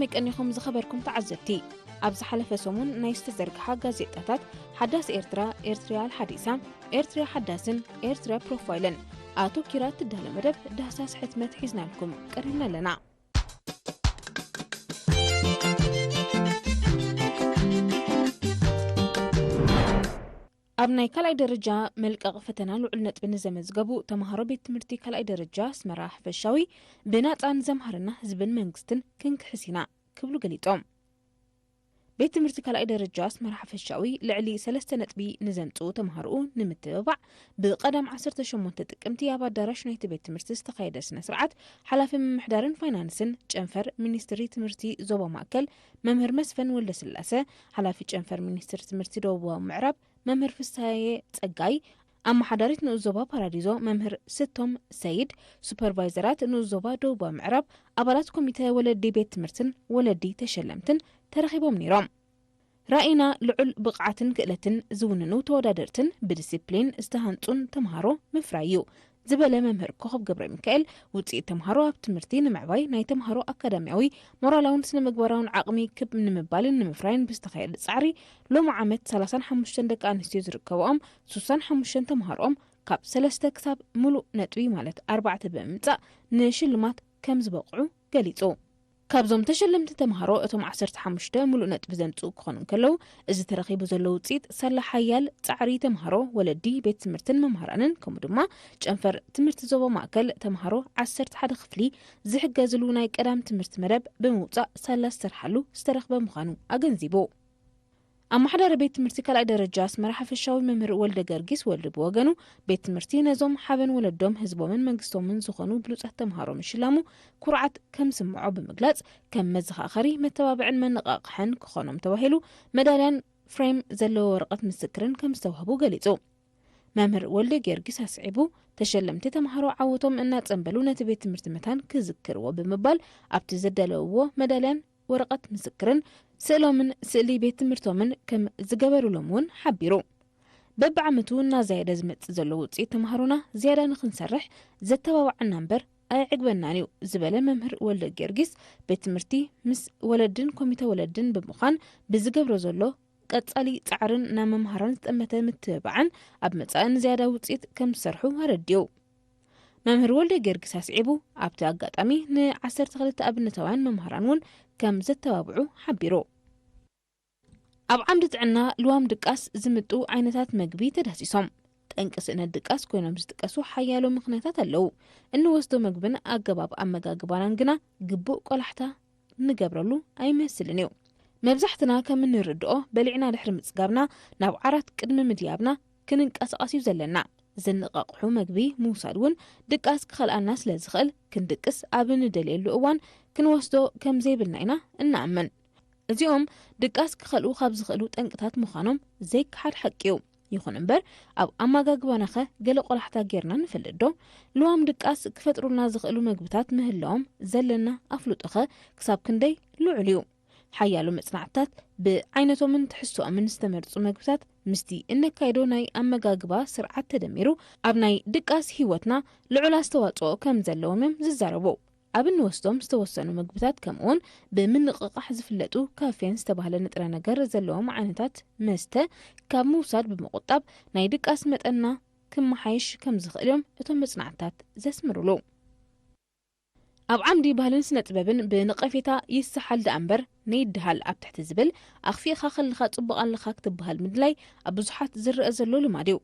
መቀኒኹም ዝኸበርኩም ተዓዘብቲ፣ ኣብ ዝሓለፈ ሰሙን ናይ ዝተዘርግሓ ጋዜጣታት ሓዳስ ኤርትራ፣ ኤርትሪያ ሓዲሳ፣ ኤርትሪያ ሓዳስን ኤርትሪያ ፕሮፋይልን ኣተኪራ ትዳሎ መደብ ዳህሳስ ሕትመት ሒዝናልኩም ቀሪብና ኣለና። ኣብ ናይ ካልኣይ ደረጃ መልቀቂ ፈተና ልዑል ነጥቢ ንዘመዝገቡ ተምሃሮ ቤት ትምህርቲ ካልኣይ ደረጃ ኣስመራ ሓፈሻዊ ብናጻ ንዘምሃረና ህዝብን መንግስትን ክንክሕስ ኢና ክብሉ ገሊጾም። ቤት ትምህርቲ ካልኣይ ደረጃ ኣስመራ ሓፈሻዊ ልዕሊ ሰለስተ ነጥቢ ንዘምጽኡ ተምሃሮኡ ንምትብባዕ ብቀዳም ዓሰርተ ሸሞንተ ጥቅምቲ ኣብ ኣዳራሽ ናይቲ ቤት ትምህርቲ ዝተኻየደ ስነ ስርዓት ሓላፊ ምምሕዳርን ፋይናንስን ጨንፈር ሚኒስትሪ ትምህርቲ ዞባ ማእከል መምህር መስፍን ወልደስላሰ፣ ሓላፊ ጨንፈር ሚኒስትሪ ትምህርቲ ደቡባዊ ምዕራብ መምህር ፍስሃየ ጸጋይ፣ ኣመሓዳሪት ንኡስ ዞባ ፓራዲዞ መምህር ስቶም ሰይድ፣ ሱፐርቫይዘራት ንኡስ ዞባ ደቡባዊ ምዕራብ፣ ኣባላት ኮሚተ ወለዲ ቤት ትምህርትን ወለዲ ተሸለምትን ተረኺቦም ነይሮም። ራኢና ልዑል ብቕዓትን ክእለትን ዝውንኑ ተወዳደርትን ብዲሲፕሊን ዝተሃንጹን ተምሃሮ ምፍራይ እዩ ዝበለ መምህር ኮኸብ ገብረ ሚካኤል፣ ውጽኢት ተምሃሮ ኣብ ትምህርቲ ንምዕባይ ናይ ተምሃሮ ኣካዳሚያዊ፣ ሞራላውን ስነ ምግባራውን ዓቕሚ ክብ ንምባልን ንምፍራይን ብዝተኻየደ ጻዕሪ ሎሚ ዓመት ሰላሳን ሓሙሽተን ደቂ ኣንስትዮ ዝርከብኦም ሱሳን ሓሙሽተን ተምሃሮኦም ካብ ሰለስተ ክሳብ ምሉእ ነጥቢ ማለት ኣርባዕተ ብምምጻእ ንሽልማት ከም ዝበቕዑ ገሊጹ። ካብዞም ተሸለምቲ ተምሃሮ እቶም ዓሰርተ ሓሙሽተ ምሉእ ነጥቢ ዘምጽኡ ክኾኑ እንከለዉ፣ እዚ ተረኺቡ ዘሎ ውጽኢት ሳላ ሓያል ጻዕሪ ተምሃሮ፣ ወለዲ፣ ቤት ትምህርትን መምህራንን ከምኡ ድማ ጨንፈር ትምህርቲ ዞባ ማእከል ተምሃሮ ዓሰርተ ሓደ ክፍሊ ዝሕገዝሉ ናይ ቀዳም ትምህርቲ መደብ ብምውጻእ ሳላ ዝሰርሓሉ ዝተረኽበ ምዃኑ ኣገንዚቡ። ኣመሓዳሪ ቤት ትምህርቲ ካልኣይ ደረጃ ኣስመራ ሓፈሻዊ መምህር ወልደ ገርጊስ ወልዱ ብወገኑ፣ ቤት ትምህርቲ ነዞም ሓበን ወለዶም ህዝቦምን መንግስቶምን ዝኾኑ ብሉጻት ተምሃሮ ምሽላሙ ኩርዓት ከም ዝስምዖ ብምግላጽ፣ ከም መዘኻኸሪ መተባብዕን መነቓቕሕን ክኾኖም ተባሂሉ መዳልያን ፍሬም ዘለዎ ወረቐት ምስክርን ከም ዝተዋህቡ ገሊጹ። መምህር ወልደ ጊዮርጊስ ኣስዒቡ፣ ተሸለምቲ ተምሃሮ ዓወቶም እናጸንበሉ ነቲ ቤት ትምህርቲ መታን ክዝክርዎ ብምባል፣ ኣብቲ ዘዳለውዎ መዳልያን ወረቐት ምስክርን ስእሎምን ስእሊ ቤት ትምህርቶምን ከም ዝገበሩሎም እውን ሓቢሩ። በብዓመቱ እናዛየደ ዝመጽእ ዘሎ ውጽኢት ተምሃሮና ዝያዳ ንኽንሰርሕ ዘተባብዓና እምበር ኣየዕግበናን እዩ ዝበለ መምህር ወልደ ጊዮርጊስ፣ ቤት ትምህርቲ ምስ ወለድን ኮሚተ ወለድን ብምዃን ብዝገብሮ ዘሎ ቀጻሊ ጻዕርን ናብ መምሃራን ዝጠመተ ምትብባዕን ኣብ መጻኢ ንዝያዳ ውጽኢት ከም ዝሰርሑ ኣረዲኡ። መምህር ወልደ ጊዮርጊስ ኣስዒቡ፣ ኣብቲ ኣጋጣሚ ን ዓሰርተ ክልተ ኣብነታውያን መምሃራን እውን ከም ዘተባብዑ ሓቢሩ። ኣብ ዓምዲ ጥዕና ልዋም ድቃስ ዝምጡ ዓይነታት መግቢ ተዳሲሶም። ጠንቂ ስእነት ድቃስ ኮይኖም ዝጥቀሱ ሓያሎ ምኽንያታት ኣለዉ። እንወስዶ መግብን ኣገባብ ኣመጋግባናን ግና ግቡእ ቆላሕታ ንገብረሉ ኣይመስልን እዩ። መብዛሕትና ከም እንርድኦ በሊዕና ድሕሪ ምጽጋብና ናብ ዓራት ቅድሚ ምድያብና ክንንቀሳቐስ እዩ ዘለና። ዘነቓቕሑ መግቢ ምውሳድ እውን ድቃስ ክኸልኣና ስለ ዝኽእል ክንድቅስ ኣብ እንደልየሉ እዋን ክንወስዶ ከም ዘይብልና ኢና እንኣምን። እዚኦም ድቃስ ክኸልኡ ካብ ዝኽእሉ ጠንቅታት ምዃኖም ዘይከሓድ ሓቂ እዩ። ይኹን እምበር ኣብ ኣመጋግባናኸ ገለ ቆላሕታ ጌርና ንፈልጥ ዶ? ልዋም ድቃስ ክፈጥሩልና ዝኽእሉ መግብታት ምህላዎም ዘለና ኣፍልጦኸ ክሳብ ክንደይ ልዑል እዩ? ሓያሎ መጽናዕትታት ብዓይነቶምን ትሕዝቶኦምን ዝተመርጹ መግብታት ምስቲ እነካይዶ ናይ ኣመጋግባ ስርዓት ተደሚሩ ኣብ ናይ ድቃስ ህይወትና ልዑል ኣስተዋጽኦ ከም ዘለዎም እዮም ዝዛረቡ። ኣብ እንወስዶም ዝተወሰኑ መግብታት ከምኡውን ብምንቕቓሕ ዝፍለጡ ካፌን ዝተባህለ ንጥረ ነገር ዘለዎም ዓይነታት መስተ ካብ ምውሳድ ብምቑጣብ ናይ ድቃስ መጠንና ክመሓየሽ ከም ዝኽእል እዮም እቶም መጽናዕትታት ዘስምሩሉ። ኣብ ዓምዲ ባህልን ስነ ጥበብን ብነቐፌታ ይሰሓል ደኣ እምበር ነይድሃል ኣብ ትሕቲ ዝብል ኣኽፊእኻ ከለኻ ጽቡቕ ኣለኻ ክትበሃል ምድላይ ኣብ ብዙሓት ዝረአ ዘሎ ልማድ እዩ።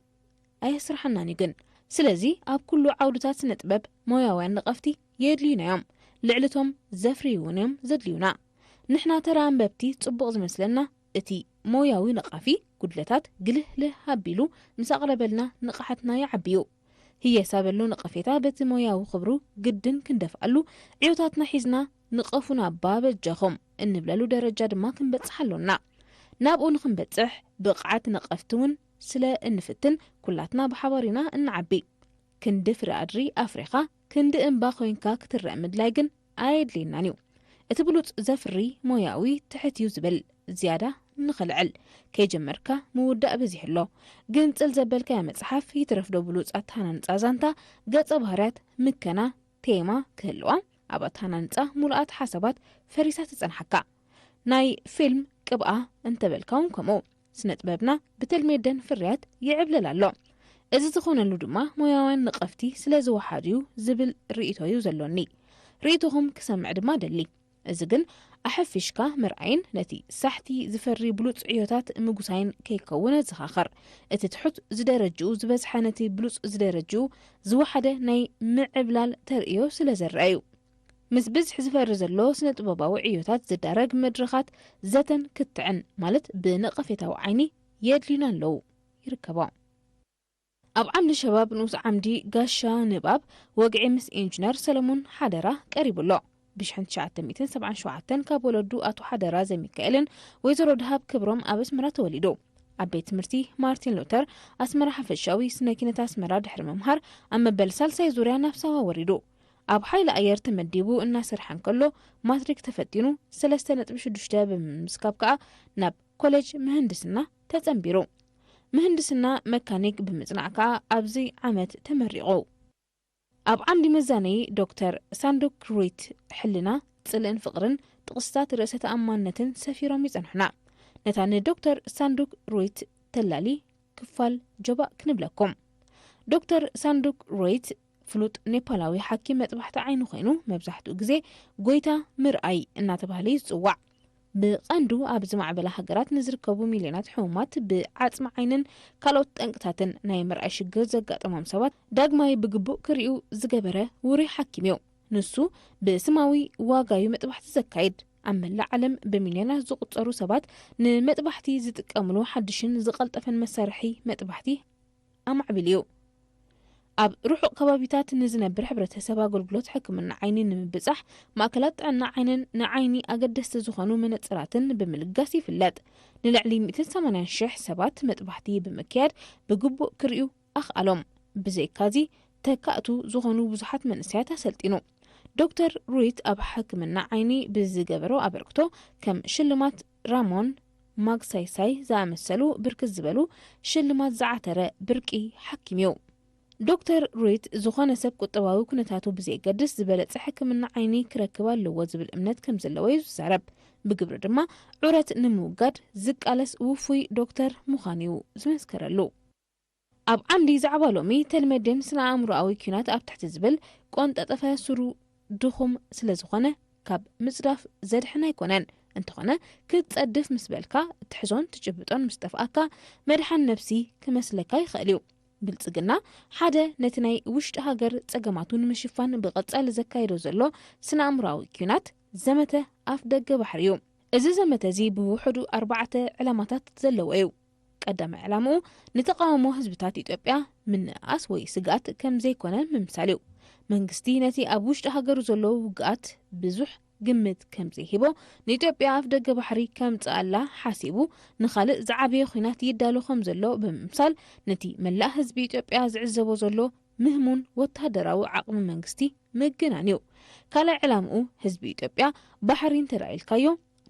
ኣየስርሓናን እዩ ግን። ስለዚ ኣብ ኩሉ ዓውድታት ስነ ጥበብ ሞያውያን ነቐፍቲ የድልዩና እዮም። ልዕሊ እቶም ዘፍርዩ እውን እዮም ዘድልዩና። ንሕና ተራ ኣንበብቲ ጽቡቕ ዝመስለና እቲ ሞያዊ ነቓፊ ጉድለታት ግልህልህ ኣቢሉ ምስ ኣቕረበልና ንቕሓትና ይዓቢ እዩ። ህየሳ በሎ ነቐፌታ በቲ ሞያዊ ክብሩ ግድን ክንደፍኣሉ ዕዮታትና ሒዝና ንቐፉና እባ በጃኹም እንብለሉ ደረጃ ድማ ክንበጽሕ ኣሎና። ናብኡ ንኽንበጽሕ ብቕዓት ነቐፍቲ እውን ስለ እንፍትን ኩላትና ብሓባር ኢና እንዓቢ። ክንዲ ፍረ ኣድሪ ኣፍሪኻ ክንዲ እምባ ኮይንካ ክትረአ ምድላይ ግን ኣየድልየናን እዩ። እቲ ብሉጽ ዘፍሪ ሞያዊ ትሕት እዩ ዝብል ዝያዳ ንኸልዕል። ከይጀመርካ ምውዳእ በዚሑ ኣሎ። ግንጽል ዘበልካያ መጽሓፍ ይትረፍዶ ብሉጽ ኣተሃናንጻ ዛንታ፣ ገጸ ባህርያት፣ ምከና፣ ቴማ ክህልዋ ኣብ ኣተሃናንጻ ሙሉኣት ሓሳባት ፈሪሳ ትጸንሓካ። ናይ ፊልም ቅብኣ እንተበልካ እውን ከምኡ። ስነ ጥበብና ብተልሜደን ፍርያት ይዕብለል ኣሎ። እዚ ዝኾነሉ ድማ ሞያውያን ንቐፍቲ ስለ ዝወሓዱ እዩ ዝብል ርእይቶ እዩ ዘሎኒ። ርእይቶኹም ክሰምዕ ድማ ደሊ። እዚ ግን ኣሐፊሽካ ምርኣይን ነቲ ሳሕቲ ዝፈሪ ብሉጽ ዕዮታት ምጉሳይን ከይከውን ኣዘኻኸር። እቲ ትሑት ዝደረጅኡ ዝበዝሐ ነቲ ብሉጽ ዝደረጅኡ ዝወሓደ ናይ ምዕብላል ተርእዮ ስለ ዘርአ እዩ። ምስ ብዝሒ ዝፈሪ ዘሎ ስነ ጥበባዊ ዕዮታት ዝዳረግ መድረኻት ዘተን ክትዕን ማለት ብነቐፌታዊ ዓይኒ የድልዩና ኣለዉ ይርከቦ። ኣብ ዓምዲ ሸባብ ንኡስ ዓምዲ ጋሻ ንባብ ወግዒ ምስ ኢንጂነር ሰለሙን ሓደራ ቀሪቡ ኣሎ። ብ ትሽዓተ ሚእትን ሰብዓን ሸውዓተን ካብ ወለዱ ኣቶ ሓደራ ዘሚካኤልን ወይዘሮ ድሃብ ክብሮም ኣብ ኣስመራ ተወሊዱ። ኣብ ቤት ትምህርቲ ማርቲን ሉተር ኣስመራ ሓፈሻዊ ስነ ኪነት ኣስመራ ድሕሪ ምምሃር ኣብ መበል ሳልሳይ ዙርያ ናብ ሳዋ ወሪዱ። ኣብ ሓይሊ ኣየር ተመዲቡ እናሰርሐ እንከሎ ማትሪክ ተፈቲኑ ሰለስተ ነጥቢ ሽዱሽተ ብምምዝጋብ ከኣ ናብ ኮሌጅ ምህንድስና ተጸንቢሩ። ምህንድስና መካኒክ ብምጽናዕ ከኣ ኣብዚ ዓመት ተመሪቑ። ኣብ ዓምዲ መዛነዪ ዶክተር ሳንዱክ ሩይት ሕልና፣ ጽልእን ፍቕርን ጥቕስታት ርእሰ ተኣማንነትን ሰፊሮም ይጸንሑና። ነታ ንዶክተር ሳንዱክ ሩይት ተላሊ ክፋል ጆባእ ክንብለኩም። ዶክተር ሳንዱክ ሩይት ፍሉጥ ኔፓላዊ ሓኪም መጥባሕቲ ዓይኒ ኮይኑ መብዛሕትኡ ግዜ ጎይታ ምርኣይ እናተባህለ እዩ ዝጽዋዕ። ብቐንዱ ኣብ ዝማዕበላ ሃገራት ንዝርከቡ ሚልዮናት ሕሙማት ብዓጽሚ ዓይንን ካልኦት ጠንቅታትን ናይ ምርኣይ ሽግር ዘጋጠሞም ሰባት ዳግማይ ብግቡእ ክርእዩ ዝገበረ ውሩይ ሓኪም እዩ። ንሱ ብስማዊ ዋጋዩ መጥባሕቲ ዘካይድ። ኣብ መላእ ዓለም ብሚልዮናት ዝቑጸሩ ሰባት ንመጥባሕቲ ዝጥቀምሉ ሓድሽን ዝቐልጠፈን መሳርሒ መጥባሕቲ ኣማዕቢሉ እዩ። ኣብ ርሑቕ ከባቢታት ንዝነብር ሕብረተሰብ ኣገልግሎት ሕክምና ዓይኒ ንምብጻሕ ማእከላት ጥዕና ዓይንን ንዓይኒ ኣገደስቲ ዝኾኑ መነጽራትን ብምልጋስ ይፍለጥ። ንልዕሊ ሚእትን ሰማንያን ሽሕ ሰባት መጥባሕቲ ብምክያድ ብግቡእ ክርእዩ ኣኽኣሎም። ብዘይካዚ ተካእቱ ዝኾኑ ብዙሓት መንእሰያት ኣሰልጢኑ። ዶክተር ሩይት ኣብ ሕክምና ዓይኒ ብዝገበሮ ኣበርክቶ ከም ሽልማት ራሞን ማግሳይሳይ ዝኣመሰሉ ብርክት ዝበሉ ሽልማት ዝዓተረ ብርቂ ሓኪም እዩ። ዶክተር ሩይት ዝኾነ ሰብ ቁጠባዊ ኩነታቱ ብዘየገድስ ዝበለጸ ሕክምና ዓይኒ ክረክብ ኣለዎ ዝብል እምነት ከም ዘለዎ እዩ ዝዛረብ። ብግብሪ ድማ ዑረት ንምውጋድ ዝቃለስ ውፉይ ዶክተር ምዃኑ እዩ ዝመስከረሉ። ኣብ ዓምዲ ዛዕባ ሎሚ ተልመዴን ስነ ኣእምሮኣዊ ኲናት ኣብ ትሕቲ ዝብል ቆንጠጠፈ ሱሩ ድኹም ስለ ዝኾነ ካብ ምጽዳፍ ዘድሕን ኣይኮነን። እንተኾነ ክትጸድፍ ምስ በልካ እትሕዞን ትጭብጦን ምስ ጠፍኣካ መድሓን ነብሲ ክመስለካ ይኽእል እዩ። ብልጽግና ሓደ ነቲ ናይ ውሽጢ ሃገር ጸገማቱ ንምሽፋን ብቐጻሊ ዘካየዶ ዘሎ ስነ ኣእምሮኣዊ ኲናት ዘመተ ኣፍ ደገ ባሕሪ እዩ። እዚ ዘመተ እዚ ብውሕዱ ኣርባዕተ ዕላማታት ዘለዎ እዩ። ቀዳማይ ዕላምኡ ንተቓውሞ ህዝብታት ኢትዮጵያ ምንእኣስ ወይ ስግኣት ከም ዘይኮነ ምምሳል እዩ። መንግስቲ ነቲ ኣብ ውሽጢ ሃገሩ ዘሎ ውግኣት ብዙሕ ግምት ከም ዘይሂቦ ንኢትዮጵያ ኣፍ ደገ ባሕሪ ከምጽኣላ ሓሲቡ ንኻልእ ዝዓበየ ኹናት ይዳሎ ከም ዘሎ ብምምሳል ነቲ መላእ ህዝቢ ኢትዮጵያ ዝዕዘቦ ዘሎ ምህሙን ወታደራዊ ዓቕሚ መንግስቲ ምግናን እዩ። ካልኣይ ዕላምኡ ህዝቢ ኢትዮጵያ ባሕሪ እንተደኣ ኢልካዮ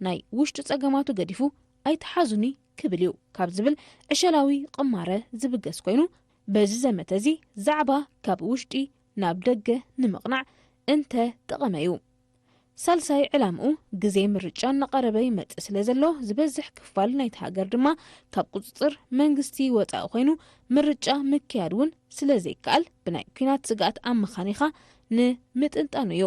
ናይ ውሽጢ ጸገማቱ ገዲፉ ኣይትሓዙኒ ክብል እዩ ካብ ዝብል ዕሸላዊ ቅማረ ዝብገስ ኮይኑ በዚ ዘመተ እዚ ዛዕባ ካብ ውሽጢ ናብ ደገ ንምቕናዕ እንተ ጠቐመ እዩ። ሳልሳይ ዕላምኡ ግዜ ምርጫ እናቐረበ ይመጽእ ስለ ዘሎ ዝበዝሕ ክፋል ናይቲ ሃገር ድማ ካብ ቁጽጽር መንግስቲ ወጻኢ ኮይኑ ምርጫ ምክያድ እውን ስለ ዘይከኣል ብናይ ኲናት ስግኣት ኣመኻኒኻ ንምጥንጣኑ እዩ።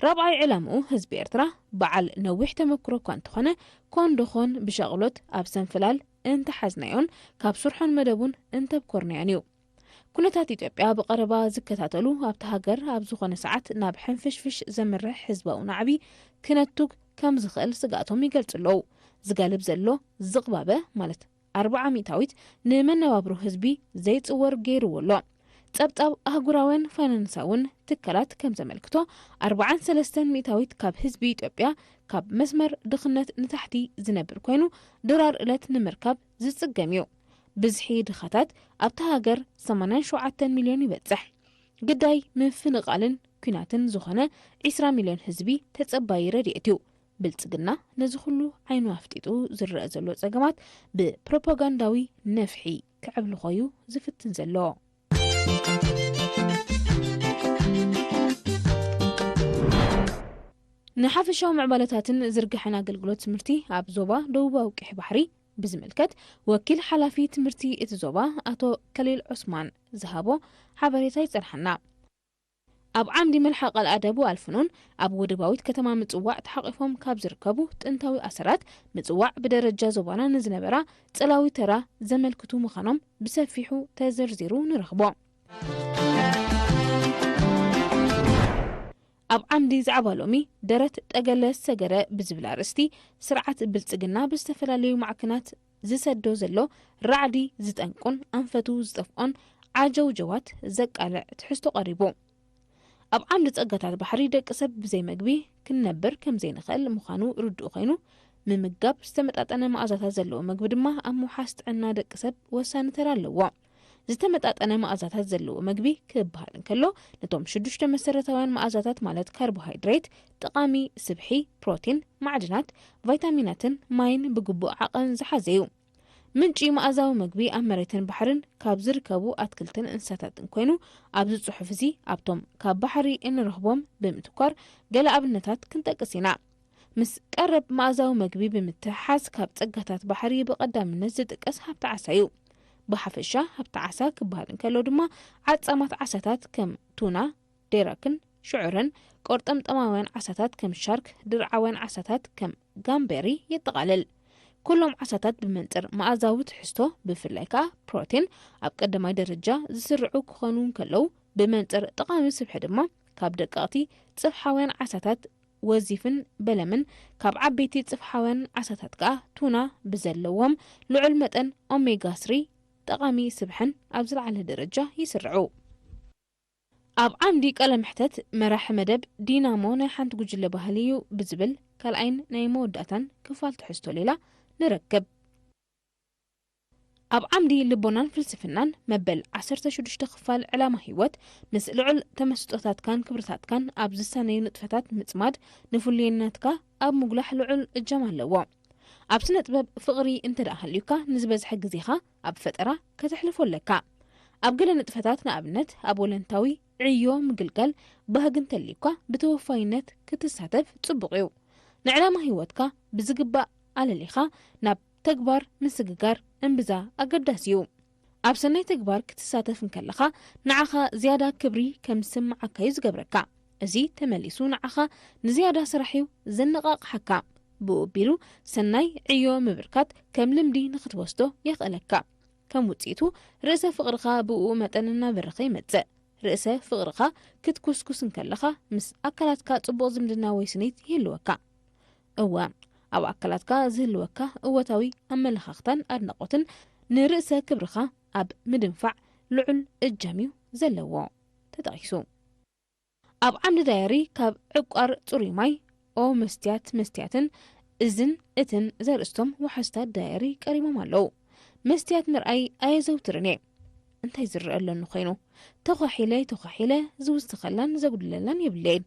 ራብዓይ ዕላምኡ ህዝቢ ኤርትራ በዓል ነዊሕ ተመክሮ እኳ እንተኾነ ኮን ዶኾን ብሻቕሎት ኣብ ሰንፍላል እንተሓዝናዮን ካብ ስርሖን መደቡን እንተብኮርናዮን እዩ። ኩነታት ኢትዮጵያ ብቐረባ ዝከታተሉ ኣብቲ ሃገር ኣብ ዝኾነ ሰዓት ናብ ሕንፍሽፍሽ ዘምርሕ ህዝባዊ ናዕቢ ክነቱግ ከም ዝኽእል ስግኣቶም ይገልጹ ኣለዉ። ዝጋልብ ዘሎ ዝቕባበ ማለት ኣርብዓ ሚእታዊት ንመነባብሮ ህዝቢ ዘይጽወር ገይርዎ ኣሎ። ጸብጻብ ኣህጉራውያን ፋይናንሳውን ትካላት ከም ዘመልክቶ ኣርብዓን ሰለስተን ሚእታዊት ካብ ህዝቢ ኢትዮጵያ ካብ መስመር ድኽነት ንታሕቲ ዝነብር ኮይኑ ድራር እለት ንምርካብ ዝጽገም እዩ። ብዝሒ ድኻታት ኣብታ ሃገር ሰማንያን ሸውዓተን ሚልዮን ይበጽሕ። ግዳይ ምፍንቓልን ኲናትን ዝኾነ ዒስራ ሚልዮን ህዝቢ ተጸባዪ ረድኤት እዩ። ብልጽግና ነዚ ኩሉ ዓይኑ ኣፍጢጡ ዝረኣ ዘሎ ጸገማት ብፕሮፓጋንዳዊ ነፍሒ ክዕብልኾ እዩ ዝፍትን ዘሎ። ንሓፈሻዊ ምዕባለታትን ዝርግሐን ኣገልግሎት ትምህርቲ ኣብ ዞባ ደቡባዊ ቀይሕ ባሕሪ ብዝምልከት፣ ወኪል ሓላፊ ትምህርቲ እቲ ዞባ ኣቶ ከሊል ዑስማን ዝሃቦ ሓበሬታ ይጸንሓና። ኣብ ዓምዲ መልሓቕ ኣደቡ ኣልፍኑን ኣብ ወደባዊት ከተማ ምጽዋዕ ተሓቒፎም ካብ ዝርከቡ ጥንታዊ ኣሰራት፣ ምጽዋዕ ብደረጃ ዞባና ንዝነበራ ጽላዊ ተራ ዘመልክቱ ምዃኖም ብሰፊሑ ተዘርዚሩ ንረኽቦ። ኣብ ዓምዲ ዛዕባ ሎሚ፣ ደረት ጠገለ ሰገረ ብዝብል ኣርእስቲ፣ ስርዓት ብልጽግና ብዝተፈላለዩ ማዕክናት ዝሰዶ ዘሎ ራዕዲ ዝጠንቁን ኣንፈቱ ዝጠፍኦን ዓጀውጀዋት ዘቃልዕ ትሕዝቶ ቀሪቡ። ኣብ ዓምዲ ጸጋታት ባሕሪ፣ ደቂ ሰብ ብዘይ መግቢ ክንነብር ከም ዘይንኽእል ምዃኑ ርዱእ ኮይኑ፣ ምምጋብ ዝተመጣጠነ መኣዛታት ዘለዎ መግቢ ድማ ኣብ ምውሓስ ጥዕና ደቂ ሰብ ወሳኒ ተራ ኣለዎ። ዝተመጣጠነ መኣዛታት ዘለዎ መግቢ ክበሃል እንከሎ፣ ነቶም ሽዱሽተ መሰረታውያን መኣዛታት፣ ማለት ካርቦሃይድሬት፣ ጠቓሚ ስብሒ፣ ፕሮቲን፣ ማዕድናት፣ ቫይታሚናትን ማይን ብግቡእ ዓቐን ዝሓዘ እዩ። ምንጪ መኣዛዊ መግቢ ኣብ መሬትን ባሕርን ካብ ዝርከቡ ኣትክልትን እንስሳታትን ኮይኑ፣ ኣብዚ ጽሑፍ እዚ ኣብቶም ካብ ባሕሪ እንረኽቦም ብምትኳር ገለ ኣብነታት ክንጠቅስ ኢና። ምስ ቀረብ መኣዛዊ መግቢ ብምትሕሓዝ፣ ካብ ጸጋታት ባሕሪ ብቐዳምነት ዝጥቀስ ሃብቲ ዓሳ እዩ። ብሓፈሻ ሃብቲ ዓሳ ክበሃል እንከሎ ድማ፣ ዓጻማት ዓሳታት ከም ቱና፣ ዴራክን ሽዑርን፣ ቆርጠምጠማውያን ዓሳታት ከም ሻርክ፣ ድርዓውያን ዓሳታት ከም ጋምቤሪ የጠቓልል። ኩሎም ዓሳታት ብመንጽር መኣዛዊ ትሕዝቶ፣ ብፍላይ ከኣ ፕሮቲን፣ ኣብ ቀዳማይ ደረጃ ዝስርዑ ክኾኑ እንከለዉ፣ ብመንጽር ጠቓሚ ስብሒ ድማ ካብ ደቀቕቲ ጽፍሓውያን ዓሳታት ወዚፍን በለምን፣ ካብ ዓበይቲ ጽፍሓውያን ዓሳታት ከኣ ቱና ብዘለዎም ልዑል መጠን ኦሜጋ ስሪ ጠቓሚ ስብሕን ኣብ ዝለዓለ ደረጃ ይስርዑ። ኣብ ዓምዲ ቃለ መሕተት፣ መራሒ መደብ ዲናሞ ናይ ሓንቲ ጉጅለ ባህሊ እዩ ብዝብል ካልኣይን ናይ መወዳእታን ክፋል ትሕዝቶ ሌላ ንረክብ። ኣብ ዓምዲ ልቦናን ፍልስፍናን፣ መበል ዓሰርተ ሽዱሽተ ክፋል ዕላማ ህይወት፣ ምስ ልዑል ተመስጦታትካን ክብርታትካን ኣብ ዝሳነዩ ንጥፈታት ምጽማድ፣ ንፍሉይነትካ ኣብ ምጉላሕ ልዑል እጃም ኣለዎ። ኣብ ስነ ጥበብ ፍቕሪ እንተ ደኣ ሃልዩካ፣ ንዝበዝሐ ግዜኻ ኣብ ፈጠራ ከተሕልፎ ኣለካ። ኣብ ገለ ንጥፈታት፣ ንኣብነት ኣብ ወለንታዊ ዕዮ ምግልጋል ባህጊ እንተልዩካ፣ ብተወፋይነት ክትሳተፍ ጽቡቕ እዩ። ንዕላማ ህይወትካ ብዝግባእ ኣለሊኻ ናብ ተግባር ምስግጋር እምብዛ ኣገዳሲ እዩ። ኣብ ሰናይ ተግባር ክትሳተፍ እንከለኻ፣ ንዓኻ ዝያዳ ክብሪ ከም ዝስምዓካ እዩ ዝገብረካ። እዚ ተመሊሱ ንዓኻ ንዝያዳ ስራሕ እዩ ዘነቓቕሓካ። ብኡ ኣቢሉ፣ ሰናይ ዕዮ ምብርካት ከም ልምዲ ንኽትወስዶ የኽእለካ። ከም ውጽኢቱ፣ ርእሰ ፍቕርኻ ብኡ መጠን እናበረኸ ይመጽእ። ርእሰ ፍቕርኻ ክትኩስኩስ እንከለኻ፣ ምስ ኣካላትካ ጽቡቕ ዝምድና ወይ ስኒት ይህልወካ። እወ፣ ኣብ ኣካላትካ ዝህልወካ እወታዊ ኣመለኻኽታን ኣድናቖትን ንርእሰ ክብርኻ ኣብ ምድንፋዕ ልዑል እጃም እዩ ዘለዎ። ተጠቒሱ። ኣብ ዓምዲ ዳየሪ፣ ካብ ዕቋር ጽሩይ ማይ፣ ኦ መስትያት መስትያትን እዝን እትን ዘርእስቶም ዋሕስታት ዳየሪ ቀሪቦም ኣለዉ። መስትያት ምርኣይ ኣየዘውትርን እየ። እንታይ ዝረአ ኣሎኒ ኮይኑ? ተዃሒለ ተዃሒለ ዝውስኸላን ዘጉድለላን የብለይን።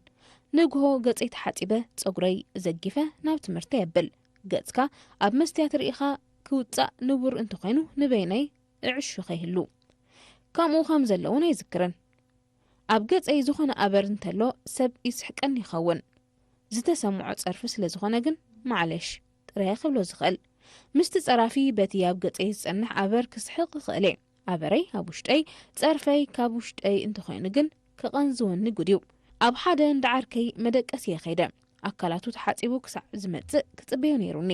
ንግሆ ገጸይ ተሓጺበ፣ ጸጉረይ ዘጊፈ ናብ ትምህርቲ የብል። ገጽካ ኣብ መስትያት ርኢኻ ክውጻእ ንቡር እንተኾይኑ፣ ንበይነይ እዕሹ ከይህሉ። ከምኡ ከም ዘለውን ኣይዝክርን። ኣብ ገጸይ ዝኾነ ኣበር እንተሎ ሰብ ይስሕቀኒ ይኸውን። ዝተሰምዖ ጸርፊ ስለ ዝኾነ ግን፣ ማዕለሽ፣ ጥራይ ክብሎ ዝኽእል። ምስቲ ጸራፊ በቲ ኣብ ገጸይ ዝጸንሕ ኣበር ክስሕቕ እኽእል እየ። ኣበረይ ኣብ ውሽጠይ፣ ጸርፈይ ካብ ውሽጠይ እንተኾይኑ ግን፣ ክቐንዝወኒ ጉድ እዩ። ኣብ ሓደ እንዳ ዓርከይ መደቀሲ እየ ከይደ። ኣካላቱ ተሓጺቡ ክሳዕ ዝመጽእ ክጽበዮ ነይሩኒ።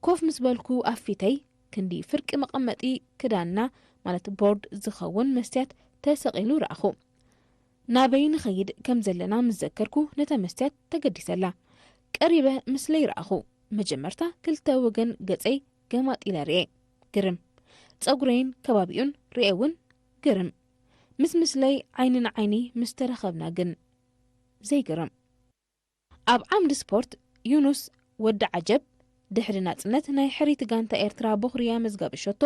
ኮፍ ምስ በልኩ፣ ኣብ ፊተይ ክንዲ ፍርቂ መቐመጢ ክዳንና፣ ማለት ቦርድ ዝኸውን መስትያት ተሰቒሉ ረኣኹ። ናበይ ንኸይድ ከም ዘለና ምስ ዘከርኩ፣ ነታ መስትያት ተገዲሰላ። ቀሪበ ምስለይ ረኣኹ። መጀመርታ ክልተ ወገን ገጸይ ገማጥ ኢለ ርኤ። ግርም። ጸጉረይን ከባቢኡን ርኤ እውን ግርም። ምስ ምስለይ ዓይኒ ንዓይኒ ምስ ተራኸብና ግን ዘይግርም። ኣብ ዓምዲ ስፖርት፣ ዩኑስ ወዲ ዓጀብ፣ ድሕሪ ናጽነት ናይ ሕርይቲ ጋንታ ኤርትራ በኹሪ ኣመዝጋቢ ሸቶ፣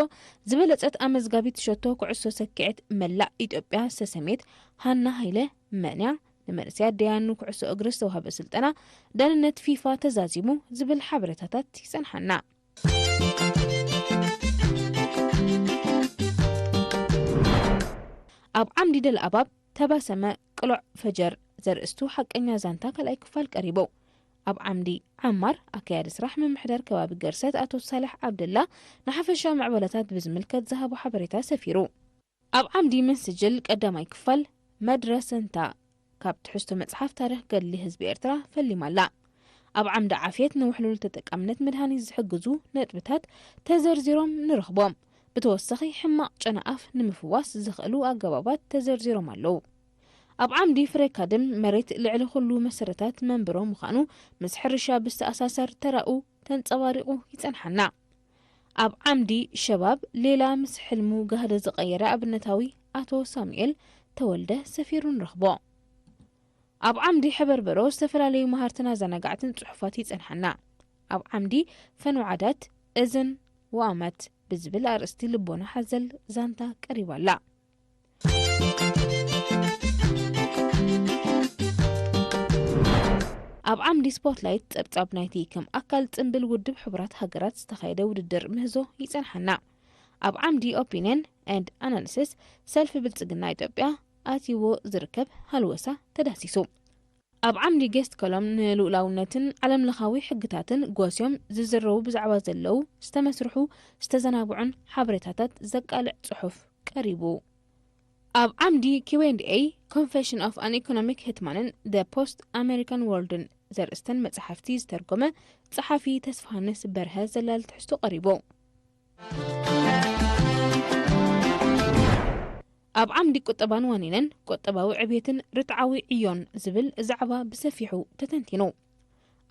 ዝበለጸት ኣመዝጋቢት ሸቶ ኩዕሶ ሰኪዔት መላእ ኢትዮጵያ ዝተሰምየት ሃና ሃይለ፣ መን እያ? ንመንእሰያት ደያኑ ኩዕሶ እግሪ ዝተዋህበ ስልጠና፣ ዳንነት ፊፋ ተዛዚሙ ዝብል ሓበሬታታት ይጸንሓና። ኣብ ዓምዲ ደልኣባብ፣ ተባሰመ ቅሎዕ ፈጀር ዘርእስቱ ሓቀኛ ዛንታ ካልኣይ ክፋል ቀሪቡ። ኣብ ዓምዲ ዓማር ኣካያዲ ስራሕ ምምሕዳር ከባቢ ገርሰት ኣቶ ሳልሕ ዓብደላ ንሓፈሻዊ ምዕባለታት ብዝምልከት ዝሃቦ ሓበሬታ ሰፊሩ። ኣብ ዓምዲ መስጅል ቀዳማይ ክፋል መድረሰንታ ካብ ትሕዝቶ መጽሓፍ ታሪኽ ገድሊ ህዝቢ ኤርትራ ፈሊማ ኣላ። ኣብ ዓምዲ ዓፍየት ንውሕሉል ተጠቃምነት መድሃኒት ዝሕግዙ ነጥብታት ተዘርዚሮም ንረኽቦም። ብተወሳኺ ሕማቕ ጨና ኣፍ ንምፍዋስ ዝኽእሉ ኣገባባት ተዘርዚሮም ኣለዉ። ኣብ ዓምዲ ፍሬ ካድም መሬት ልዕሊ ኩሉ መሰረታት መንብሮ ምዃኑ ምስ ሕርሻ ብዝተኣሳሰር ተራኡ ተንጸባሪቑ ይጸንሓና። ኣብ ዓምዲ ሸባብ ሌላ ምስ ሕልሙ ጋህደ ዝቐየረ ኣብነታዊ ኣቶ ሳሙኤል ተወልደ ሰፊሩ ንረኽቦ። ኣብ ዓምዲ ሕበርበሮ ዝተፈላለዩ መሃርትን ኣዘናጋዕትን ጽሑፋት ይጸንሓና። ኣብ ዓምዲ ፈንዋዓዳት እዝን ወኣመት ብዝብል ኣርእስቲ ልቦና ሓዘል ዛንታ ቀሪባ ኣላ። ኣብ ዓምዲ ስፖትላይት ጸብጻብ ናይቲ ከም ኣካል ጽምብል ውድብ ሕቡራት ሃገራት ዝተኻየደ ውድድር ምህዞ ይጸንሓና። ኣብ ዓምዲ ኦፒንየን ኤንድ ኣናሊሲስ ሰልፊ ብልጽግና ኢትዮጵያ ኣትይዎ ዝርከብ ሃልወሳ ተዳሲሱ። ኣብ ዓምዲ ጌስት ኮሎም ንልኡላውነትን ዓለምለኻዊ ሕግታትን ጎስዮም ዝዝረቡ ብዛዕባ ዘለዉ ዝተመስርሑ ዝተዘናብዑን ሓበሬታታት ዘቃልዕ ጽሑፍ ቀሪቡ። ኣብ ዓምዲ ኪው ኤንድ ኤይ Confession of an Economic Hitman-ን The Post American World-ን ዘርእስተን መጻሕፍቲ ዝተርጎመ ጸሓፊ ተስፋሃንስ በርሀ ዘላል ትሕዝቶ ቀሪቡ። ኣብ ዓምዲ ቁጠባን ዋኒነን ቁጠባዊ ዕብየትን ርትዓዊ ዕዮን ዝብል ዛዕባ ብሰፊሑ ተተንቲኑ።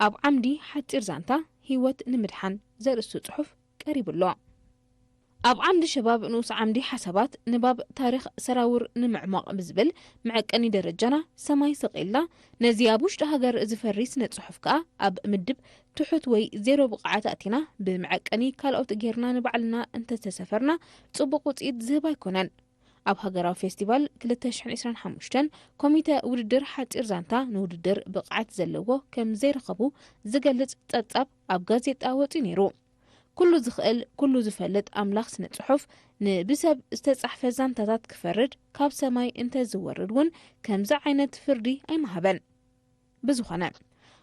ኣብ ዓምዲ ሓጺር ዛንታ ህይወት ንምድሓን ዘርእስቱ ጽሑፍ ቀሪቡ ኣሎ። ኣብ ዓምዲ ሸባብ ንኡስ ዓምዲ ሓሳባት ንባብ ታሪኽ ሰራውር ንምዕማቕ ብዝብል መዐቀኒ ደረጃና ሰማይ ሰቒልና ነዚ ኣብ ውሽጢ ሃገር ዝፈሪ ስነ ጽሑፍ ከኣ ኣብ ምድብ ትሑት ወይ ዜሮ ብቕዓት ኣእቲና ብመዐቀኒ ካልኦት ጌርና ንባዕልና እንተተሰፈርና ጽቡቕ ውጽኢት ዝህብ ኣይኮነን። ኣብ ሃገራዊ ፌስቲቫል ክልተ ሽሕን ዕስራን ሓሙሽተን ኮሚተ ውድድር ሓጺር ዛንታ ንውድድር ብቕዓት ዘለዎ ከም ዘይረኸቡ ዝገልጽ ጸብጻብ ኣብ ጋዜጣ ወጺኡ ነይሩ። ኩሉ ዝኽእል ኩሉ ዝፈልጥ ኣምላኽ ስነ ጽሑፍ ንብሰብ ዝተጻሕፈ ዛንታታት ክፈርድ ካብ ሰማይ እንተዝወርድ እውን ከምዚ ዓይነት ፍርዲ ኣይምሃበን። ብዝኾነ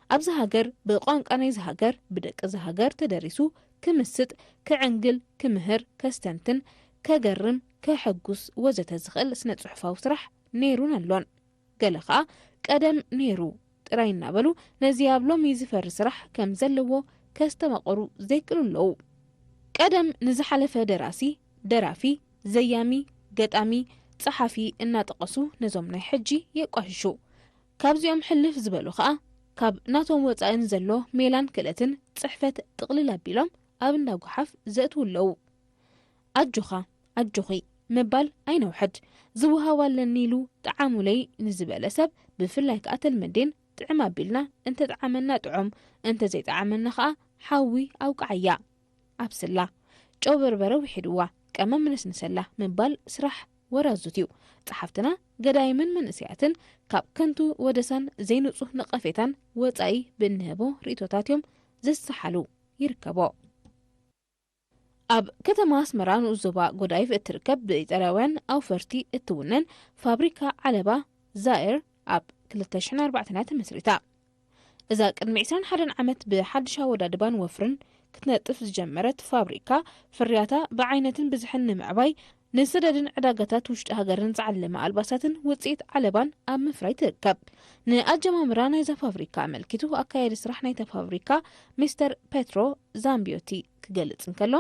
ኣብዚ ሃገር ብቋንቋ ናይዚ ሃገር ብደቂ እዚ ሃገር ተደሪሱ ክምስጥ፣ ክዕንግል፣ ክምህር፣ ከስተንትን፣ ከገርም፣ ከሐጉስ ወዘተ ዝኽእል ስነ ጽሑፋዊ ስራሕ ነይሩን ኣሎን። ገለ ኸኣ ቀደም ነይሩ ጥራይ እናበሉ ነዚ ኣብ ሎሚ ዝፈሪ ስራሕ ከም ዘለዎ ከስተማቕሩ ዘይክእሉ ኣለዉ። ቀደም ንዝሓለፈ ደራሲ፣ ደራፊ፣ ዘያሚ፣ ገጣሚ፣ ጸሓፊ እናጠቐሱ ነዞም ናይ ሕጂ የቋሽሹ። ካብዚኦም ሕልፍ ዝበሉ ኸኣ ካብ ናቶም ወጻኢ ንዘሎ ሜላን ክእለትን ጽሕፈት ጥቕልል ኣቢሎም ኣብ እንዳ ጓሓፍ ዘእትዉ ኣለዉ። ኣጆኻ፣ ኣጆኺ ምባል ኣይነውሕድ። ዝወሃብ ኣለኒ ኢሉ ጠዓሙለይ ንዝበለ ሰብ፣ ብፍላይ ከኣ ተልመዴን ጥዕም ኣቢልና፣ እንተ ጠዓመና ጥዑም፣ እንተ ዘይጠዓመና ከኣ ሓዊ ኣውቅዓያ ኣብስላ። ጨው በርበረ ውሒድዋ፣ ቀመም ነስንሰላ ምባል ስራሕ ወራዙት እዩ። ጸሓፍትና ገዳይምን መንእሰያትን ካብ ከንቱ ወደሳን ዘይንጹህ ነቐፌታን ወጻኢ ብእንህቦ ርእይቶታት እዮም ዝሰሓሉ ይርከቦ። ኣብ ከተማ ኣስመራ ንኡስ ዞባ ጎዳይፍ እትርከብ ብኢጣልያውያን ኣውፈርቲ እትውነን ፋብሪካ ዓለባ ዛየር ኣብ ክልተ ሽሕን ኣርባዕተን እያ ተመስሪታ። እዛ ቅድሚ ዕስራን ሓደን ዓመት ብሓድሽ ኣወዳድባን ወፍርን ክትነጥፍ ዝጀመረት ፋብሪካ ፍርያታ ብዓይነትን ብዝሕን ንምዕባይ ንሰደድን ዕዳጋታት ውሽጢ ሃገርን ዝዓለመ ኣልባሳትን ውፅኢት ዓለባን ኣብ ምፍራይ ትርከብ። ንኣጀማምራ ናይዛ ፋብሪካ ኣመልኪቱ ኣካያዲ ስራሕ ናይታ ፋብሪካ ሚስተር ፔትሮ ዛምቢዮቲ ክገልጽ እንከሎ፣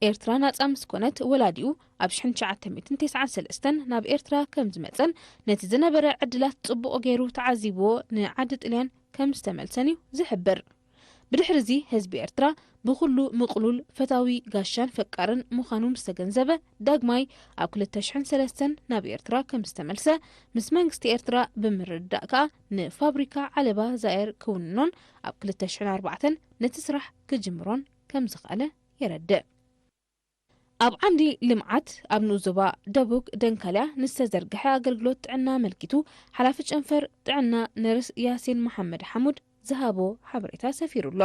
ኤርትራ ናጻ ምስ ኮነት ወላዲኡ ኣብ ሽሕን ትሽዓተ ሚእትን ተስዓን ሰለስተን ናብ ኤርትራ ከም ዝመጸን ነቲ ዝነበረ ዕድላት ጽቡቕ ገይሩ ተዓዚብዎ ንዓዲ ጥልያን ከም ዝተመልሰን እዩ ዝሕብር። ብድሕርዚ ህዝቢ ኤርትራ ብኹሉ ምቕሉል ፈታዊ ጋሻን ፈቃርን ምዃኑ ምስ ተገንዘበ ዳግማይ ኣብ ክልተ ሽሕን ሰለስተን ናብ ኤርትራ ከም ዝተመልሰ ምስ መንግስቲ ኤርትራ ብምርድዳእ ከኣ ንፋብሪካ ዓለባ ዛየር ክውንኖን ኣብ ክልተ ሽሕን ኣርባዕተን ነቲ ስራሕ ክጅምሮን ከም ዝኸኣለ የረድእ። ኣብ ዓንዲ ልምዓት ኣብ ንኡስ ዞባ ደቡብ ደንካልያ ንዝተዘርግሐ ኣገልግሎት ጥዕና ኣመልኪቱ ሓላፊ ጨንፈር ጥዕና ነርስ ያሲን መሓመድ ሓሙድ ዝሃቦ ሓበሬታ ሰፊሩ ኣሎ።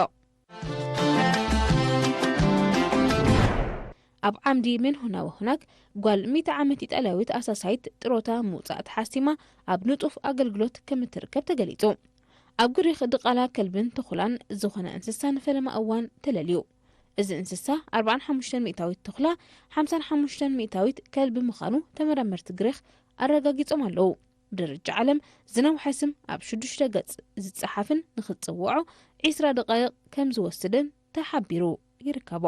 ኣብ ዓምዲ ሜንሆና ወሆናክ ጓል ሚእቲ ዓመት ኢጣልያዊት ኣሳሳይት ጥሮታ ምውጻእ ተሓሲማ ኣብ ንጡፍ ኣገልግሎት ከም እትርከብ ተገሊጹ። ኣብ ግሪኽ ድቓላ ከልብን ተኹላን ዝኾነ እንስሳ ንፈለማ እዋን ተለልዩ። እዚ እንስሳ ኣርባዓን ሓሙሽተን ሚእታዊት ተኹላ፣ ሓምሳን ሓሙሽተን ሚእታዊት ከልቢ ምዃኑ ተመራመርቲ ግሪኽ ኣረጋጊጾም ኣለዉ። ብደረጃ ዓለም ዝነውሐ ስም ኣብ ሽዱሽተ ገጽ ዝጸሓፍን ንኽጽውዖ ዒስራ ደቓይቕ ከም ዝወስድን ተሓቢሩ ይርከቦ።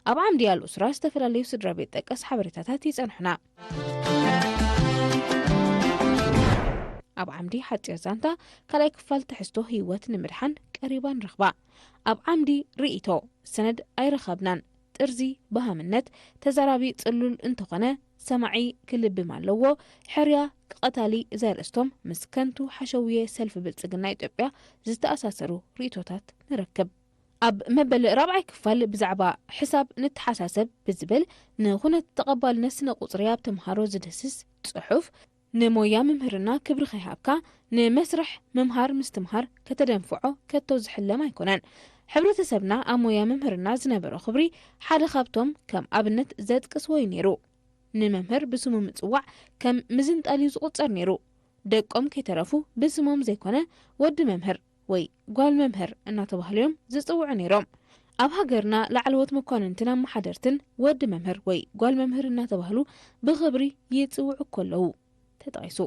ኣብ ዓምዲ ኣልኡስራ ዝተፈላለዩ ስድራ ቤት ጠቀስ ሓበሬታታት ይጸንሑና። ኣብ ዓምዲ ሓጺር ዛንታ ካልኣይ ክፋል ትሕዝቶ ህይወት ንምድሓን ቀሪባ ንረኽባ። ኣብ ዓምዲ ርእይቶ ሰነድ ኣይረኸብናን። ጥርዚ በሃምነት ተዛራቢ ጽሉል እንተኾነ ሰማዒ ክልብም ኣለዎ። ሕርያ ቀታሊ ዘርእስቶም ምስ ከንቱ ሓሸውየ ሰልፊ ብልጽግና ኢትዮጵያ ዝተኣሳሰሩ ርእይቶታት ንረክብ። ኣብ መበል ራብዓይ ክፋል ብዛዕባ ሕሳብ ንተሓሳሰብ ብዝብል ንኹነት ተቐባልነት ስነ ቁጽሪ ኣብ ተምሃሮ ዝድህስስ ጽሑፍ፣ ንሞያ ምምህርና ክብሪ ከይሃብካ ንመስርሕ ምምሃር ምስትምሃር ከተደንፍዖ ከቶ ዝሕለም ኣይኮነን። ሕብረተሰብና ኣብ ሞያ ምምህርና ዝነበሮ ክብሪ ሓደ ካብቶም ከም ኣብነት ዘጥቅስዎ እዩ ነይሩ። ንመምህር ብስሙ ምጽዋዕ ከም ምዝንጣል እዩ ዝቑጸር ነይሩ። ደቆም ከይተረፉ ብስሞም ዘይኮነ ወዲ መምህር ወይ ጓል መምህር እናተባህሉ እዮም ዝጽውዑ ነይሮም። ኣብ ሃገርና ላዕለዎት መኳንንትን ኣመሓደርትን ወዲ መምህር ወይ ጓል መምህር እናተባህሉ ብኽብሪ ይጽውዑ እኮ ኣለዉ። ተጠቒሱ።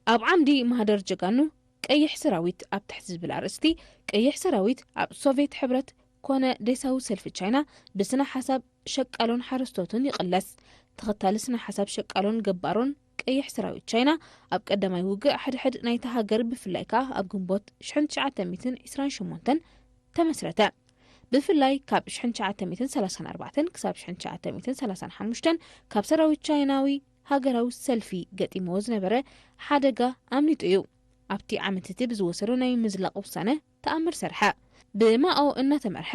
ኣብ ዓምዲ ማህደር ጀጋኑ ቀይሕ ሰራዊት ኣብ ትሕቲ ዝብል ኣርእስቲ፣ ቀይሕ ሰራዊት ኣብ ሶቪየት ሕብረት ኮነ ዴሳዊ ሰልፊ ቻይና ብስነ ሓሳብ ሸቃሎን ሓረስቶትን ይቕለስ። ተኸታሊ ስነ ሓሳብ ሸቃሎን ገባሮን ቀይሕ ሰራዊት ቻይና ኣብ ቀዳማይ ውግእ ሕድሕድ ናይታ ሃገር ብፍላይ ከኣ ኣብ ግንቦት ሽሕን ትሽዓተ ሚእትን ዕስራን ሸሞንተን ተመስረተ። ብፍላይ ካብ ሽሕን ትሽዓተ ሚእትን ሰላሳን ኣርባዕተን ክሳብ ሽሕን ትሽዓተ ሚእትን ሰላሳን ሓሙሽተን ካብ ሰራዊት ቻይናዊ ሃገራዊ ሰልፊ ገጢምዎ ዝነበረ ሓደጋ ኣምሊጡ እዩ። ኣብቲ ዓመት እቲ ብዝወሰዶ ናይ ምዝላቕ ውሳነ ተኣምር ሰርሐ። ብማኦ እናተመርሐ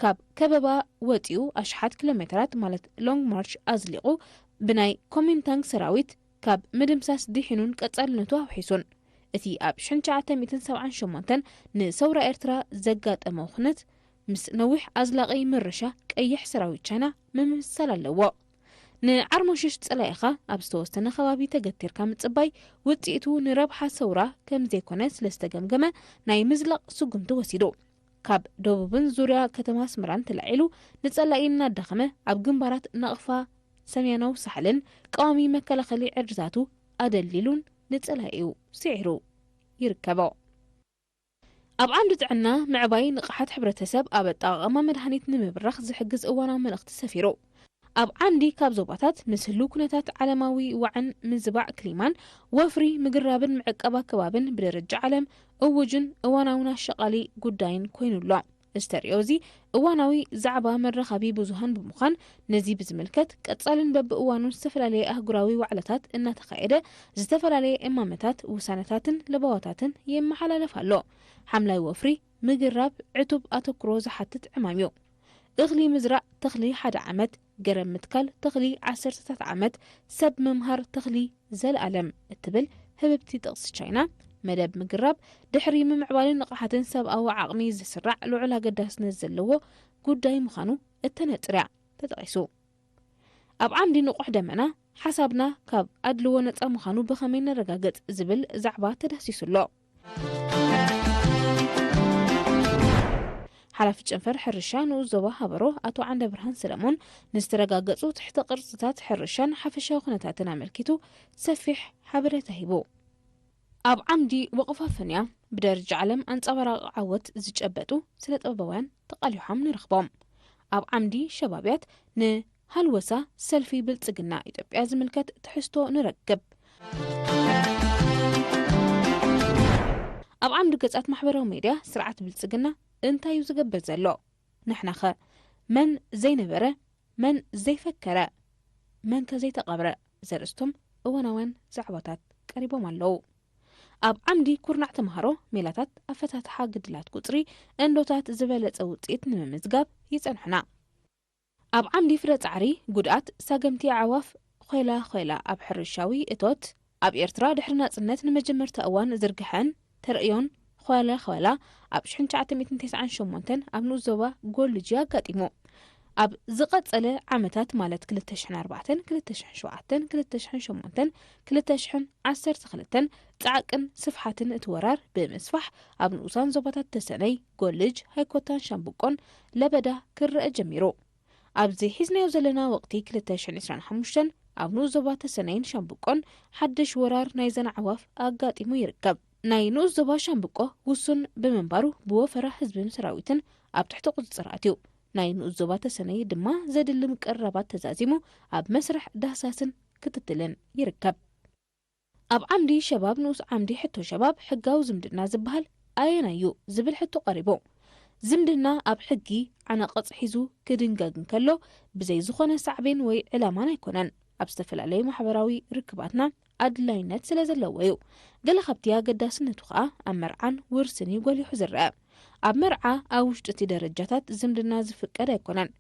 ካብ ከበባ ወጺኡ ኣሽሓት ኪሎ ሜትራት ማለት ሎንግ ማርች ኣዝሊቑ ብናይ ኮሚንታንግ ሰራዊት ካብ ምድምሳስ ድሒኑን ቀጻልነቱ ኣውሒሱን። እቲ ኣብ ሽሕን ትሽዓተ ሚእትን ሰብዓን ሸሞንተን ንሰውራ ኤርትራ ዘጋጠመ ኩነት ምስ ነዊሕ ኣዝላቒ ምርሻ ቀይሕ ሰራዊት ቻይና ምምስሳል ኣለዎ። ንዓርሞሽሽ ጸላኢኻ ኣብ ዝተወሰነ ከባቢ ተገቲርካ ምጽባይ ውጽኢቱ ንረብሓ ሰውራ ከም ዘይኮነ ስለ ዝተገምገመ ናይ ምዝላቕ ስጉምቲ ወሲዱ። ካብ ደቡብን ዙርያ ከተማ ኣስመራን ተላዒሉ ንጸላኢ እናዳኸመ ኣብ ግንባራት ናቕፋ፣ ሰሜናዊ ሳሕልን ቀዋሚ መከላኸሊ ዕርድታቱ ኣደልዲሉን ንጸላኢኡ ስዒሩ ይርከቦ። ኣብ ዓንዲ ጥዕና ምዕባይ ንቕሓት ሕብረተሰብ ኣብ ኣጠቓቕማ መድሃኒት ንምብራኽ ዝሕግዝ እዋናዊ መልእኽቲ ሰፊሩ። ኣብ ዓንዲ ካብ ዞባታት ምስ ህሉው ኩነታት ዓለማዊ ዋዕን ምዝባዕ ክሊማን ወፍሪ ምግራብን ምዕቃብ ኣከባብን ብደረጃ ዓለም እውጅን እዋናውን ኣሸቓሊ ጉዳይን ኮይኑ ኣሎ። እዚ ተርእዮ እዚ እዋናዊ ዛዕባ መራኸቢ ብዙሃን ብምዃን ነዚ ብዝምልከት ቀጻልን በብእዋኑን ዝተፈላለየ ኣህጉራዊ ዋዕላታት እናተኻየደ ዝተፈላለየ እማመታት፣ ውሳነታትን ለበዋታትን የመሓላለፍ ኣሎ። ሓምላይ ወፍሪ ምግራብ ዕቱብ ኣተኩሮ ዝሓትት ዕማም እዩ። እኽሊ ምዝራእ ተኽሊ ሓደ ዓመት፣ ገረብ ምትካል ተኽሊ ዓሰርተታት ዓመት፣ ሰብ ምምሃር ተኽሊ ዘለኣለም እትብል ህብብቲ ጥቕሲ ቻይና፣ መደብ ምግራብ ድሕሪ ምምዕባልን ንቕሓትን ሰብኣዊ ዓቕሚ ዝስራዕ ልዑል ኣገዳስነት ዘለዎ ጉዳይ ምዃኑ እተነጽር እያ ተጠቒሱ። ኣብ ዓምዲ ንቑሕ ደመና ሓሳብና ካብ ኣድልዎ ነጻ ምዃኑ ብኸመይ ነረጋግጽ ዝብል ዛዕባ ተዳህሲሱ ኣሎ። ሓላፊ ጨንፈር ሕርሻ ንኡስ ዞባ ሃበሮ ኣቶ ዓንደ ብርሃን ሰለሞን ንዝተረጋገጹ ትሕተ ቅርጽታት ሕርሻን ሓፈሻዊ ኩነታትን ኣመልኪቱ ሰፊሕ ሓበሬታ ሂቡ። ኣብ ዓምዲ ወቕፋ ፈንያ ብደረጃ ዓለም ኣንጸባራቒ ዓወት ዝጨበጡ ስነ ጥበባውያን ተቓሊሖም ንረኽቦም። ኣብ ዓምዲ ሸባብያት ንሃልወሳ ሰልፊ ብልጽግና ኢትዮጵያ ዝምልከት ትሕዝቶ ንረክብ። ኣብ ዓምዲ ገጻት ማሕበራዊ ሜድያ ስርዓት ብልጽግና እንታይ እዩ ዝገብር ዘሎ? ንሕናኸ መን ዘይነበረ፣ መን ዘይፈከረ፣ መንከ ዘይተቐብረ ዘርእስቶም እዋናውያን ዛዕባታት ቀሪቦም ኣለዉ። ኣብ ዓምዲ ኩርናዕ ተምሃሮ ሜላታት ኣፈታትሓ ግድላት ቁጽሪ እንዶታት ዝበለጸ ውጽኢት ንምምዝጋብ ይጸንሑና። ኣብ ዓምዲ ፍረ ጻዕሪ ጉድኣት ሳገምቲ ኣዕዋፍ ኾይላ ኾይላ ኣብ ሕርሻዊ እቶት ኣብ ኤርትራ ድሕሪ ናጽነት ንመጀመርታ እዋን ዝርግሐን ተርእዮን ኾይላ ኾይላ ኣብ ሽሕን ትሽዓተ ሚእትን ተስዓን ሸሞንተን ኣብ ንኡስ ዞባ ጎልጅ ኣጋጢሙ። ኣብ ዝቐጸለ ዓመታት፣ ማለት ክልተ ሽሕን ኣርባዕተን፣ ክልተ ሽሕን ሸውዓተን፣ ክልተ ሽሕን ሸሞንተን፣ ክልተ ሽሕን ዓሰርተ ክልተን፣ ጻዕቅን ስፍሓትን እቲ ወራር ብምስፋሕ፣ ኣብ ንኡሳን ዞባታት ተሰነይ፣ ጎልጅ፣ ሃይኮታን ሻምብቆን ለበዳ ክረአ ጀሚሩ። ኣብዚ ሒዝናዮ ዘለና ወቕቲ፣ ክልተ ሽሕን ዕስራን ሓሙሽተን፣ ኣብ ንኡስ ዞባ ተሰነይን ሻምብቆን ሓድሽ ወራር ናይዘን ኣዕዋፍ ኣጋጢሙ ይርከብ። ናይ ንኡስ ዞባ ሻምብቆ ውሱን ብምንባሩ፣ ብወፈራ ህዝብን ሰራዊትን ኣብ ትሕቲ ቁጽጽር ኣትዩ። ናይ ንኡስ ዞባ ተሰነይ ድማ ዘድሊ ምቅርራባት ተዛዚሙ ኣብ መስርሕ ዳህሳስን ክትትልን ይርከብ። ኣብ ዓምዲ ሸባብ ንኡስ ዓምዲ ሕቶ ሸባብ ሕጋዊ ዝምድና ዝበሃል ኣየናይ እዩ ዝብል ሕቶ ቀሪቡ። ዝምድና ኣብ ሕጊ ዓናቕጽ ሒዙ ክድንገግ እንከሎ፣ ብዘይ ዝኾነ ሳዕቤን ወይ ዕላማን ኣይኮነን። ኣብ ዝተፈላለዩ ማሕበራዊ ርክባትና ኣድላይነት ስለ ዘለዎ እዩ። ገለ ካብቲ ኣገዳስነቱ ከኣ ኣብ መርዓን ውርስን እዩ ጎሊሑ ዝረአ። ኣብ መርዓ ኣብ ውሽጢ እቲ ደረጃታት ዝምድና ዝፍቀድ ኣይኮነን።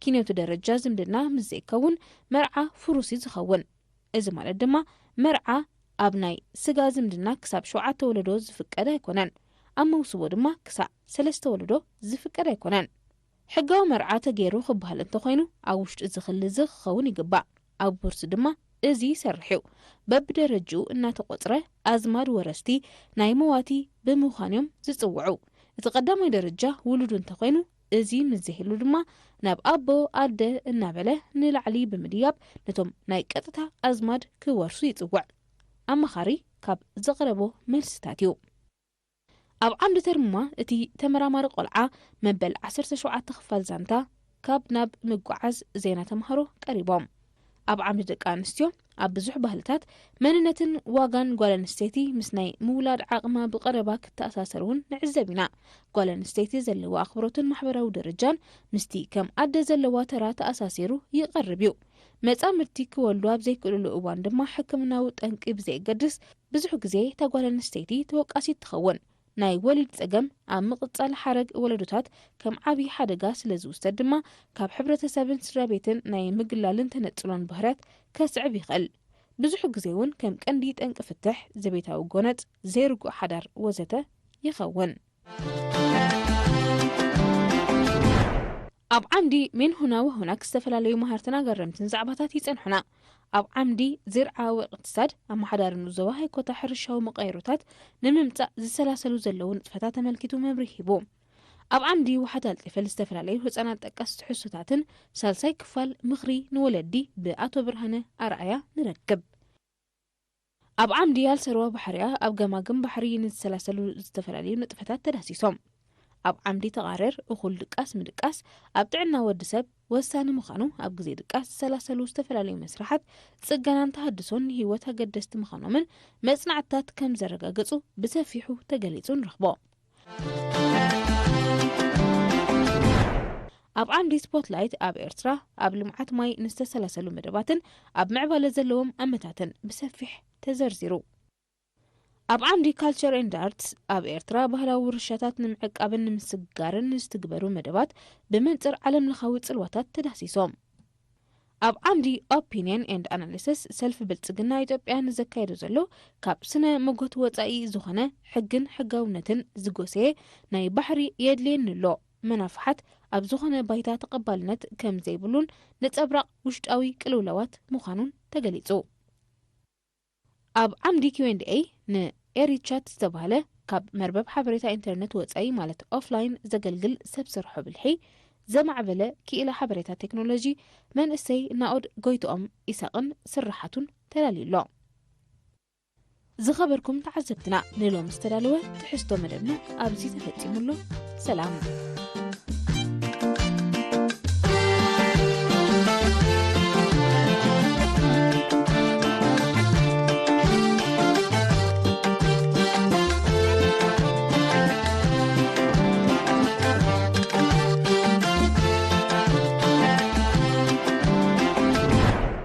ኪንዮቲ ደረጃ ዝምድና ምስ ዘይከውን፣ መርዓ ፍሩስ እዩ ዝኸውን። እዚ ማለት ድማ፣ መርዓ ኣብ ናይ ስጋ ዝምድና ክሳብ ሸውዓተ ወለዶ ዝፍቀድ ኣይኮነን። ኣብ መውስቦ ድማ ክሳዕ ሰለስተ ወለዶ ዝፍቀድ ኣይኮነን። ሕጋዊ መርዓ ተገይሩ ክበሃል እንተኾይኑ፣ ኣብ ውሽጢ እዚ ክሊ እዚ ክኸውን ይግባእ። ኣብ ውርሲ ድማ እዚ ይሰርሕ እዩ። በብደረጅኡ እናተቖጽረ፣ ኣዝማድ ወረስቲ ናይ መዋቲ ብምዃን እዮም ዝጽውዑ። እቲ ቀዳማይ ደረጃ ውሉዱ እንተኾይኑ፣ እዚ ምስ ዘይህሉ ድማ፣ ናብ ኣቦ ኣደ እናበለ ንላዕሊ ብምድያብ፣ ነቶም ናይ ቀጥታ ኣዝማድ ክወርሱ ይጽውዕ። ኣማኻሪ ካብ ዘቕረቦ መልስታት እዩ። ኣብ ዓምዲ ተርምማ፣ እቲ ተመራማሪ ቆልዓ፣ መበል ዓሰርተ ሸውዓተ ክፋል ዛንታ፣ ካብ ናብ ምጉዓዝ ዜና ተምሃሮ ቀሪቦም። ኣብ ዓምዲ ደቂ ኣንስትዮ፣ ኣብ ብዙሕ ባህልታት፣ መንነትን ዋጋን ጓል ኣንስተይቲ ምስ ናይ ምውላድ ዓቕማ ብቐረባ ክተኣሳሰር እውን ንዕዘብ ኢና። ጓል ኣንስተይቲ ዘለዋ ኣኽብሮትን ማሕበራዊ ደረጃን ምስቲ ከም ኣደ ዘለዋ ተራ ተኣሳሲሩ ይቐርብ እዩ። መጻምድቲ ክወልዱ ኣብ ዘይክእልሉ እዋን ድማ፣ ሕክምናዊ ጠንቂ ብዘየገድስ፣ ብዙሕ ግዜ እታ ጓል ኣንስተይቲ ተወቃሲት ትኸውን። ናይ ወሊድ ጸገም ኣብ ምቕጻል ሓረግ ወለዶታት ከም ዓቢ ሓደጋ ስለ ዝውሰድ ድማ፣ ካብ ሕብረተሰብን ስድራ ቤትን ናይ ምግላልን ተነጽሎን ባህርያት ከስዕብ ይኽእል። ብዙሕ ግዜ እውን ከም ቀንዲ ጠንቂ ፍትሕ፣ ዘቤታዊ ጎነጽ፣ ዘይርጉእ ሓዳር ወዘተ ይኸውን። ኣብ ዓምዲ ሜን ሁና ወሁናክ ዝተፈላለዩ መሃርትን ኣገረምትን ዛዕባታት ይጸንሑና። ኣብ ዓምዲ ዝርዓ ወእቅትሳድ፣ ኣመሓዳሪ ንኡስ ዞባ ሃይኮታ፣ ሕርሻዊ መቐይሮታት ንምምጻእ ዝሰላሰሉ ዘለዉ ንጥፈታት ተመልኪቱ መብርሂ ሂቡ። ኣብ ዓምዲ ውሓት ኣልጢፈል ዝተፈላለዩ ህጻናት ጠቀስ ትሕዝቶታትን ሳልሳይ ክፋል ምኽሪ ንወለዲ ብኣቶ ብርሃነ ኣርኣያ ንረክብ። ኣብ ዓምዲ ኣልሰርዋ ባሕርያ ኣብ ገማግም ባሕሪ ንዝሰላሰሉ ዝተፈላለዩ ንጥፈታት ተዳሲሶም። ኣብ ዓምዲ ተቓረር እኹል ድቃስ ምድቃስ ኣብ ጥዕና ወዲ ሰብ ወሳኒ ምዃኑ፣ ኣብ ግዜ ድቃስ ዝሰላሰሉ ዝተፈላለዩ መስርሓት ጽገናን ተሃድሶን ንህይወት ኣገደስቲ ምዃኖምን መጽናዕትታት ከም ዘረጋገጹ ብሰፊሑ ተገሊጹ ንረኽቦ። ኣብ ዓምዲ ስፖትላይት ኣብ ኤርትራ ኣብ ልምዓት ማይ ንዝተሰላሰሉ መደባትን ኣብ ምዕባለ ዘለዎም ኣመታትን ብሰፊሕ ተዘርዚሩ። ኣብ ዓምዲ ካልቸር ኤንድ ኣርትስ ኣብ ኤርትራ ባህላዊ ውርሻታት ንምዕቃብን ንምስግጋርን ንዝትግበሩ መደባት ብመንጽር ዓለም ለኻዊ ጽልዋታት ተዳሲሶም። ኣብ ዓምዲ ኦፒንየን ኤንድ ኣናሊሲስ፣ ሰልፊ ብልጽግና ኢትዮጵያ ንዘካየዶ ዘሎ ካብ ስነ መጎት ወጻኢ ዝኾነ ሕግን ሕጋውነትን ዝጎሰየ ናይ ባሕሪ የድልየኒ ኣሎ መናፍሓት ኣብ ዝኾነ ባይታ ተቐባልነት ከም ዘይብሉን ነጸብራቕ ውሽጣዊ ቅልውላዋት ምዃኑን ተገሊጹ። ኣብ ዓምዲ ኪው ኤንድ ኤይ ንኤሪቻት ዝተባህለ ካብ መርበብ ሓበሬታ ኢንተርነት ወጻኢ ማለት ኦፍላይን ዘገልግል ሰብ ሰርሖ ብልሒ ዘማዕበለ ክኢላ ሓበሬታ ቴክኖሎጂ መንእሰይ ናኦድ ጎይትኦም ኢሳቕን ስርሓቱን ተላልዩ ኣሎ። ዝኸበርኩም ተዓዘብትና፣ ንሎሚ ዝተዳለወ ትሕዝቶ መደብና ኣብዚ ተፈጺሙ ኣሎ። ሰላም።